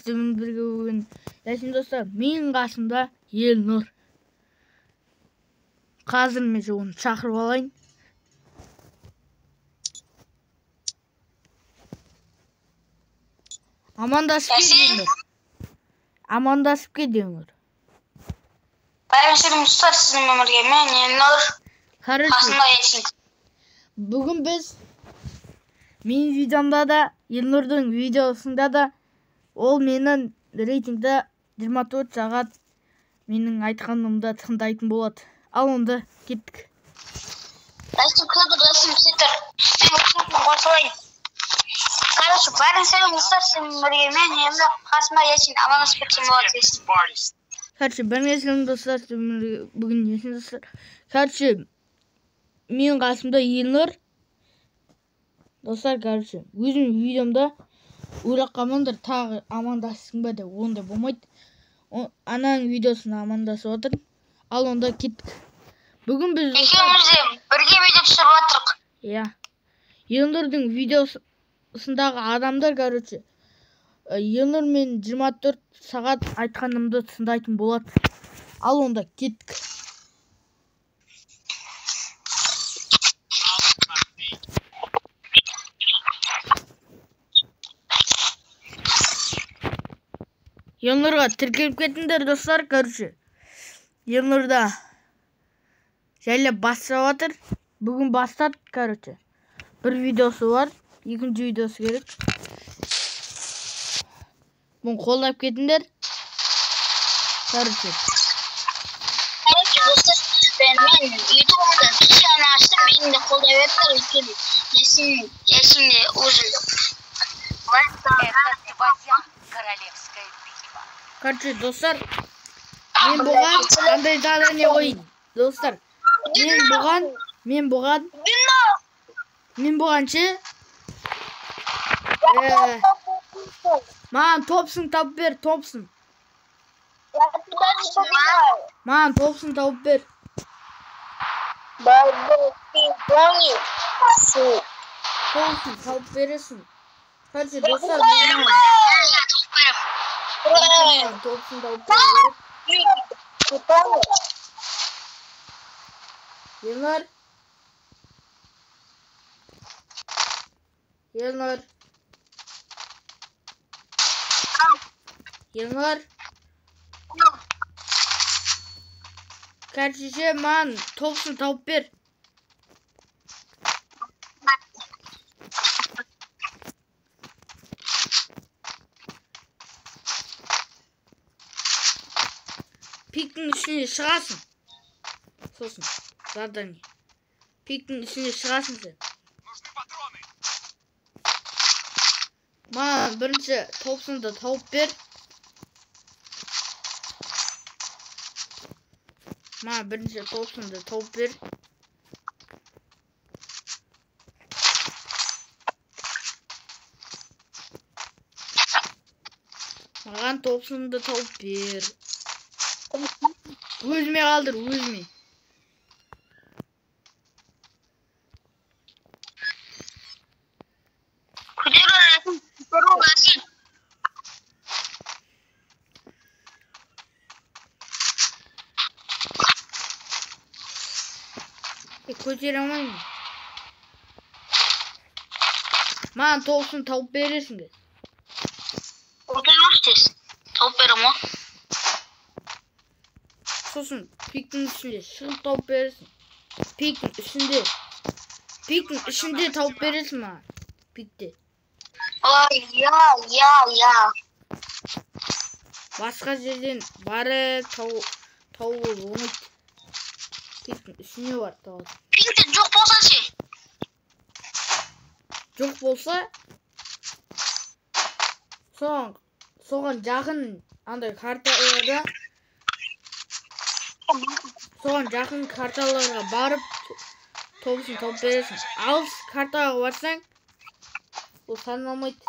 Сіздермен бірге бүгін Ясин достар, менің қасымда Елнұр. Қазір мен оны шақырып алайын. Амандасып кет, Елнұр. Амандасып кет, Елнұр. Бәріңізге сәлем достар, сіздермен бірге мен Елнұр. Короче, Қасымда Ясин. Бүгін біз менің видеомда да, Елнұрдың видеосында да ол менің рейтингді 24 сағат менің айтқанымды тыңдайтын болады. Ал онда кеттік. Ясин, күте тұр, Ясин, күте тұр. Мен өзім қосылайын. Короче, бәріңізге сәлем достар, сіздермен бірге мен Елнұр, қасымда Ясин. Амандасып кетсем болады, Ясин. Короче, бәріңізге сәлем достар, сіздермен бірге бүгін Ясин достар. Короче, менің қасымда Елнұр. Достар, короче, өзімнің видеомда ойлап қалмаңдар, тағы амандассын ба деп, ондай болмайды. Ананың видеосына амандасып отырмын. Ал онда кеттік. Бүгін біз Екеуміз де бірге видео түсіріп жатырмық. Иә. Елнұрдың видеосындағы адамдар, короче, Елнұр мен 24 сағат айтқанымды тыңдайтын болады. Ал онда кеттік. Елнұрға тіркеліп кетіңдер, достар, короче. Елнұрда жайлап бастап жатыр. Бүгін бастады, короче. Бір видеосы бар, екінші видеосы керек. Бұны қолдап кетіңдер. Короче. Короче, достар, мен ютубта кеше ғана аштым, мені де қолдап едіңдер, өйткені Ясин де уже Это твоя королевская битва. Короче, достар, мен бұған қандай задание қояйын? Достар, мен бұған ше? Маған топсын тауып бер, топсын. Маған топсын тауып бер. Топсын тауып бересің. Короче, достар, маған топсын тауып беру керек. Елнұр. Елнұр. Елнұр. Короче, маған топсын тауып бер. Пиктің ішіне шығасың. Сосын задание. Пиктің ішіне шығасың сен. Маған бірінші топсынды тауып бер. Маған бірінші топсынды тауып бер. Маған топсынды тауып бер. Өзіме қалдыр, өзіме. Көтере алмаймын. Маған топсын тауып бересің бе? Отырмас тез. Тауып беремін ғой. Сосын пиктің ішінде шығып тауып бересің. Пиктің ішінде. Пиктің ішінде тауып бересің маған. Пикте. Ой, я, я, я. Басқа жерден барып тауып болмайды. Пиктің ішіне барып табасың. Пикте жоқ болса ше? Жоқ болса, соған жақын андай карталарда, соған жақын карталарға барып топсын тауып бересің. Алыс картаға барсаң, ол саналмайды.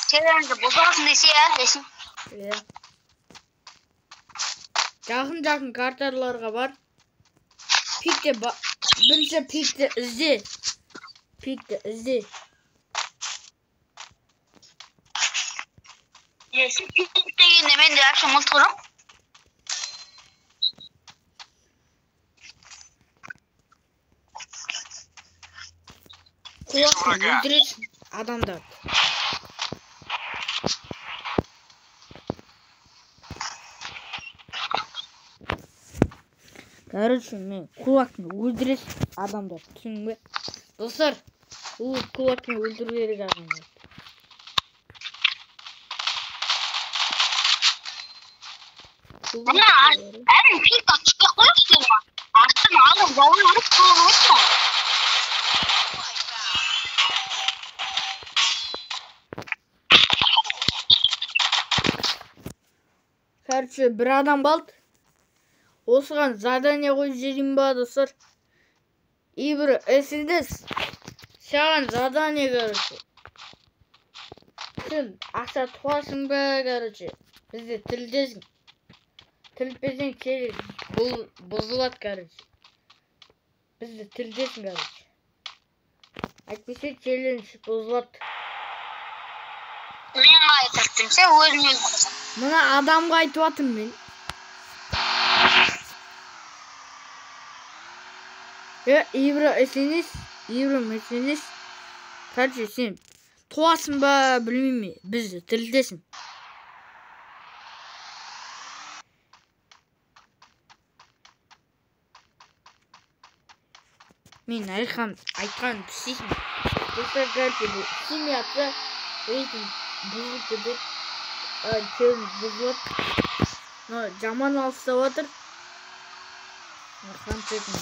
Сен енді бұзасың десе, ә, десең. Иә. Жақын-жақын карталарға бар. Пикте бірінші пикті ізде. Пикті ізде. Сен дегенде менде вообще мылтық жоқ. Кулакпен өлтіресің адамдарды. Короче, мен кулакпен өлтіресің адамдарды, түсіндің бе? Достар, ол кулакпен өлтіру керек адамдарды. Мына әрине пик түспей қойыпсың ғой. Арттан алып жауын ұрып қойып отырмын. Короче, бір адам қалды. Осыған задание қойып жіберейін ба, достар? И бір СНС. Саған задание, короче. Сен ақша туасың ба, короче? Бізде тілдесің. Тілпесең челлендж бұл бұзылады, короче. Бізді тілдесің, короче. Әйтпесе челлендж бұзылады. Мен айтып, сен өзің өзің. Мына адамға айтып жатырмын мен. Ибра СНС, Ибра СНС. Короче, сен туасың ба, білмеймін, бізді тілдесің. Мен айтқан істейсің. Достар, короче, бұл істемей жатса, рейтинг бұзылып кетеді. Челлендж бұзылады. Но жаман алыстап жатыр. Қанша екен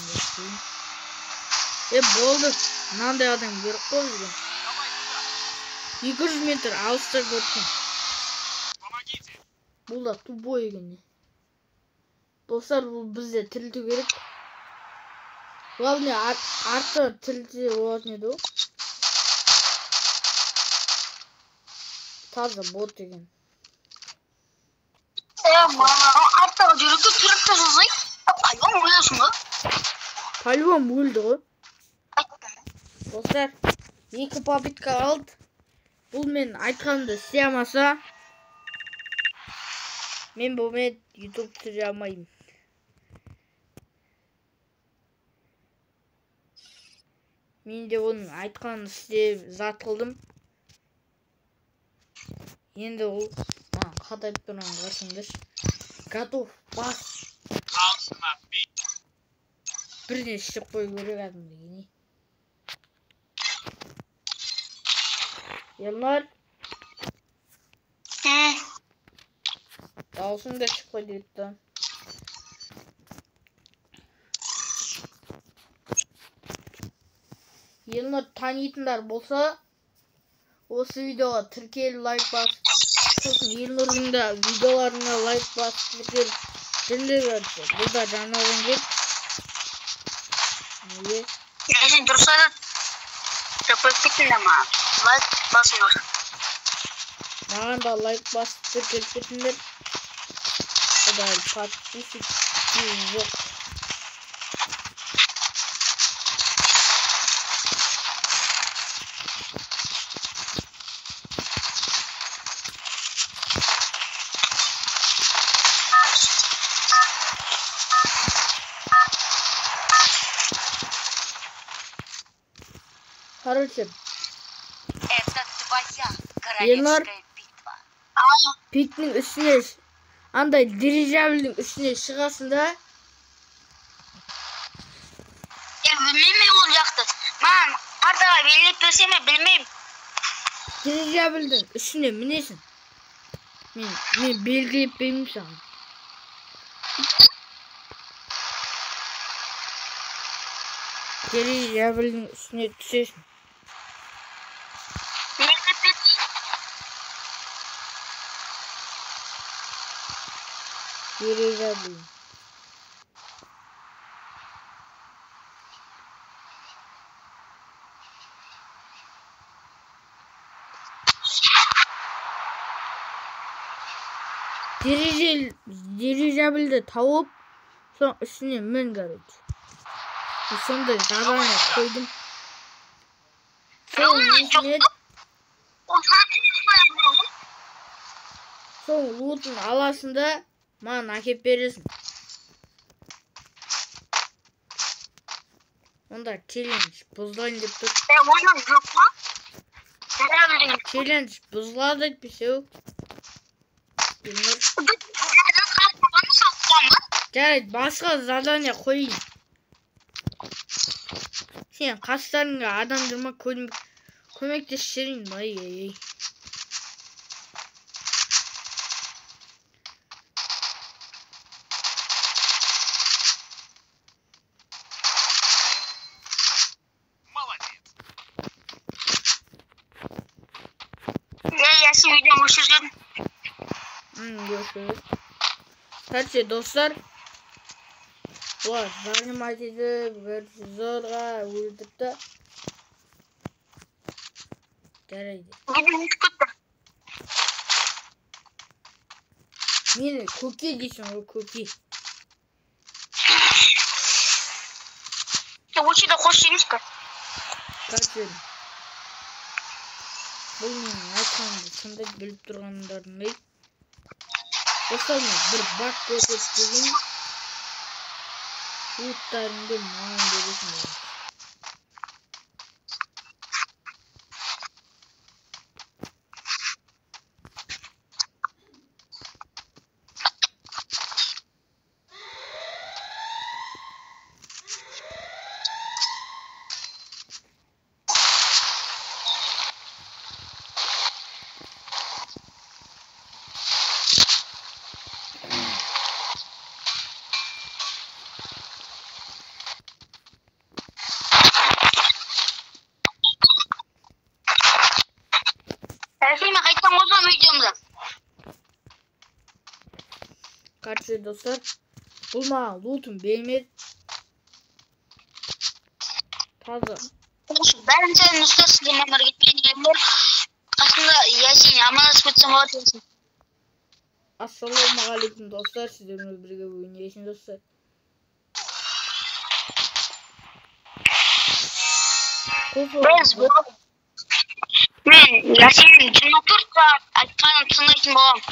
деп. Болды. Мынандай адам керек қой бізге. 200 метр алыста көрдім. Бұл да тупой екен. Достар, бұл бізде тірілту керек. Главное, арты тілде болатын еді ол. Таза бот екен. Арттағы жүректі түрікті жазай. По-любому өлесің ғой. По-любому өлді ғой. Достар, 2 попытка алды. Бұл мен айтқанымды істей алмаса, мен бұнымен YouTube түсіре алмаймын. Мен де оның айтқанын істеп зат қылдым. Енді ол маған қатайып тұрған қарасаңдаршы. Готов, бас. Бірден істеп қою керек адам деген. Елнар. Дауысың да шықпай кетті. Елнар танитындар болса, осы видеоға тіркеліп лайк басып, сосын Елнұрдың да видеоларына лайк басып тіркеліп жүріңдер. Бұл да жаңадан келіп. Неге? Сен дұрыс айтады. Тіркеліп кетіңдер маған. Лайк басыңдар. Маған да лайк басып тіркеліп кетіңдер. Құдай подписчик жоқ. Короче, это твоя королевская битва. Пиктің үстіне, андай дирижабльдің үстіне шығасың да. Білмеймін ол жақты. Маған картаға белгілеп берсе ме, білмеймін. Дирижабльдің үстіне мінесің. Мен белгілеп бермеймін саған. Дирижабльдің үстіне түсесің. Дирижабль. Дирижабльді тауып, соң үстіне мін, короче. Сондай задание қойдым. Сол несіне Соң лутын аласың да маған әкеп бересің. Онда челлендж бұзылайын деп тұр. Оның жоқ па? Челлендж бұзылады әйтпесе. Елнұр. Жарайды, басқа задание қояйын. Сен қастарыңа адам жүр ма, көмектесіп жіберейін. Ай, ай, ай. Молодец. Я сен видеоны өшіріп жібердім. Görüşürüz. Короче, достар, бұлар занимать етіп, короче, зорға өлтірді. Жарайды. Видео өшіп кетті. Мені көке дейсің ғой, көке. Осы жерде қосып жіберіңізші. Короче, бұл менің айтқанымды шындап біліп тұрғандарындай. Достар, мен бір баг көрсетіп деген луттарыңды маған бересің. Мен қайтадан қосамын видеомды. Короче, достар, бұл маған лутын бермеді. Таза. Бәрін сәлем достар, сіздермен бірге мен Елнұр. Қасымда Ясин амандасып кетсем болады Ясин. Ассалаумағалейкум достар, сіздермен бірге бүгін Ясин достар. Біз мен Ясиннің 24 сағат айтқанын тыңдайтын боламын.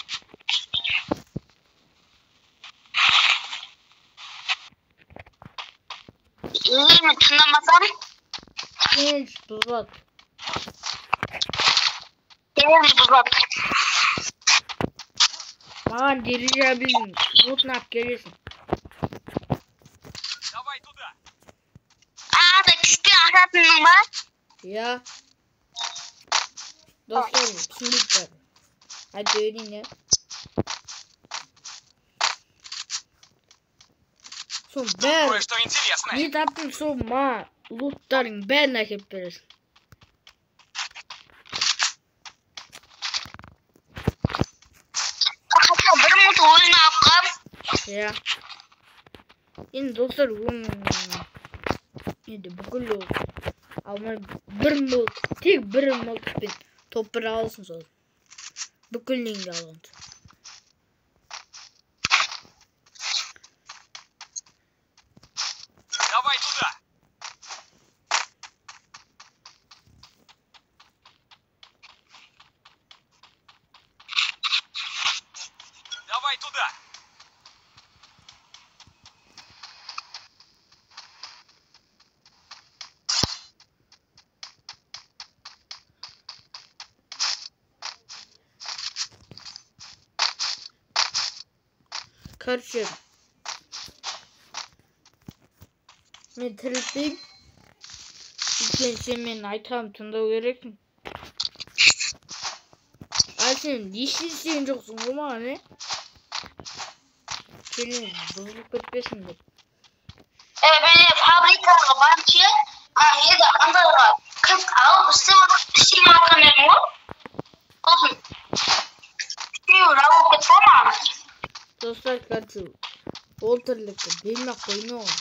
Егер мен тыңдамасам, Челлендж бұзылады. Челлендж бұзылады. Маған дирижабльдің лутын алып келесің. Давай туда. Ана кіспен ашатының ба? Иә. Достар, түсінбейді. Айта берейін, иә. Сол Тут бәрі кое-что интересное. не таптың, сол маған луттардың бәрін әкеліп бересің. Хотя бір мылтық өзіме алып қаламын. Иә. Енді достар, оның енді бүкіл ол алмай бір мылтық, тек бір мылтықпен топ бір аласың сол. Бүкіл неңді алған. Давай туда. Давай туда. Короче, мен тірілтпеймін. Өйткені сен менің айтқанымды тыңдау керексің. А сен ештеңе істеген жоқсың ғой маған, е? Челлендж бұзылып кетпесін деп. Мен фабрикаға барып ше, ана андайға кіріп алып істеп жатқан едім ғой. Сосын істеу жабылып кетті ғой маған. Достар, короче, ол тірлікті бермей ақ қойын оған.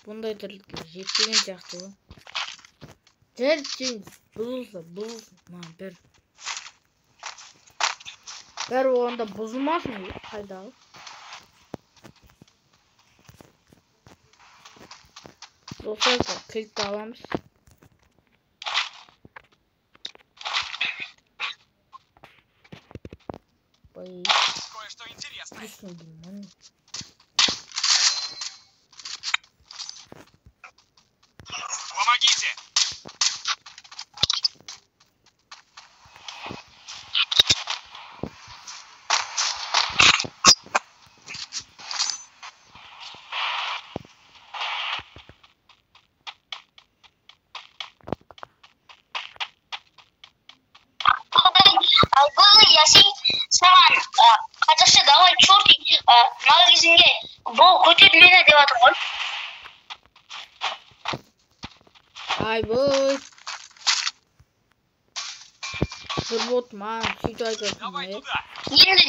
Бұндай тірлікке жетпеген сияқты ғой. Жарайды, сен бұзылса, бұзылсын. Маған бер. Бәрі оғанда бұзылмасын ғой, қайдағы. Достар, кілтті аламыз. Ой. Кое-что интересное. Помогите! Саған қазақша давай черти магазинге бол көтер мені деп жатыр ғой. Айбой. Бір бот маған сөйтіп айтып жатыр. Енді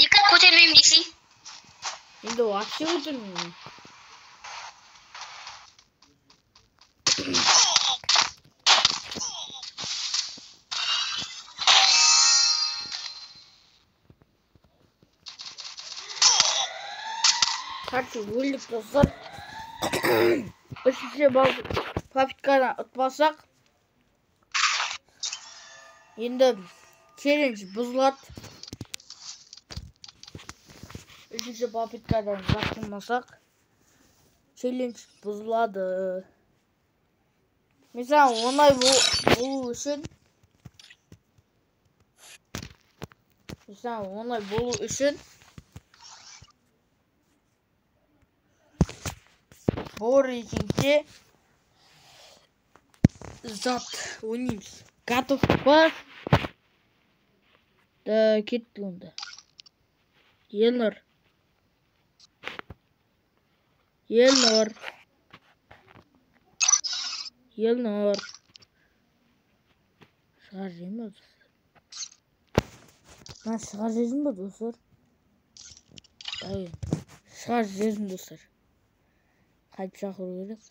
никак көтермеймін дейсің. Енді вообще көтермеймін. Короче, өлдік достар. Үшінші попытканы ұтпасақ, енді челлендж бұзылады. Үшінші попыткадан жақтырмасақ, челлендж бұзылады. Мен саған оңай болу үшін, бұл рейтингте зат ойнаймыз. Готов па? Да, кеттік онда. Елнұр. Елнұр. Елнұр. Шығар жеймін ба достар? Мына шығар жейсің ба достар? Шығар жейсің достар. Қайтып шақыру керек.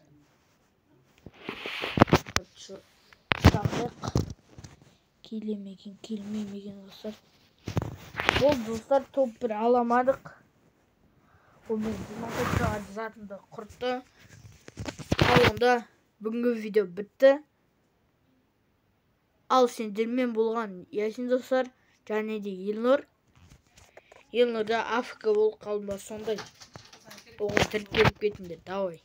Шақырайық. Келе ме екен, келмей ме екен достар. Болды достар, топ бір аламадық. Ол мен 24 затымды құртты. Ал онда бүгінгі видео бітті. Ал сендермен болған Ясин достар, және де Елнұр. Елнұрда АФК болып қалды ба сондай. Оған тіркеліп кетіңдер, давай.